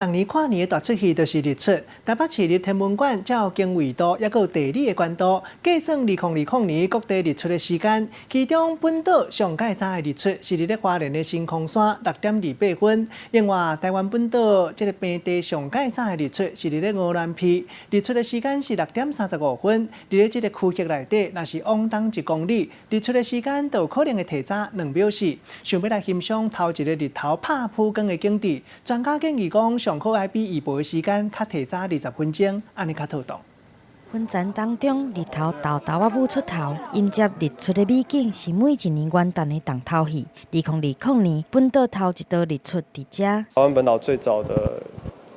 逐年跨年的大出戲就是日出。台北市立天文館照經緯度，抑閣有地理的關度，計算2020年各地日出的時間。其中本島上蓋早的日出是佇咧花蓮的星空山6點28分。另外，台灣本島這个平地上蓋早的日出是佇咧鵝鑾鼻，日出的時間是6點35分。佇咧這个區域內底，若是往東1公里，日出的時間就可能會提早2秒四。想欲來欣賞頭一个日頭拍曝光的景致，專家建議講，上好愛比預報的時間較提早20分鐘，按呢較妥當。雲層當中，日頭沓沓仔舞出頭，迎接日出的美景是每一年元旦的重頭戲。2020年，本島頭一道日出佇遮。台灣本島最早的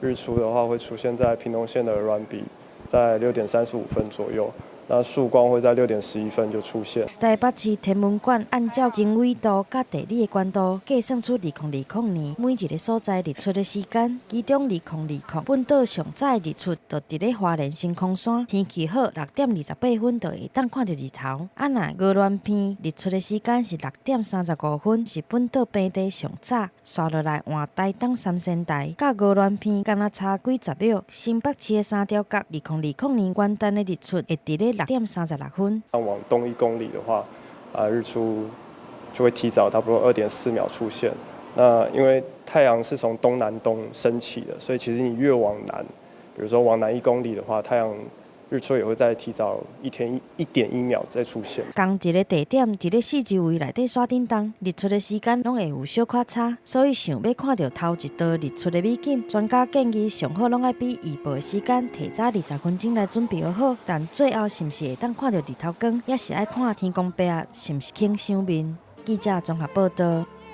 日出的話，會出現在屏東縣的鵝鑾鼻，在6點35分左右。那曙光會在6點11分就出現。台北市天文館按照經緯度佮地理的關度，計算出2020年每一个所在日出的時間。其中2020本島上早的日出就佇咧花蓮星空山，天氣好，6點28分就會當看著日頭。啊，若鵝鑾鼻日出的時間是6點35分，是本島平地上早。紲落來換台東三仙台，佮鵝鑾鼻敢若差幾十秒。新北市的三貂角，2020年元旦的日出會佇咧6點36分。往東1公里的話，啊，日出就會提早差不多2.4秒出現。那因為太陽是從東南東升起的，所以其實你越往南，比如說往南1公里的話，太陽日出也會再提早一天1.1秒再出現。仝一个地點，佇咧四周圍內底山頂東，日出的時間攏會有小可差，所以想欲看著頭一道日出的美景，專家建議上好攏愛比預報的時間提早20分鐘來準備好。但最後是毋是會當看著日頭光，也是愛看天公伯仔是毋是肯賞面。記者綜合報導。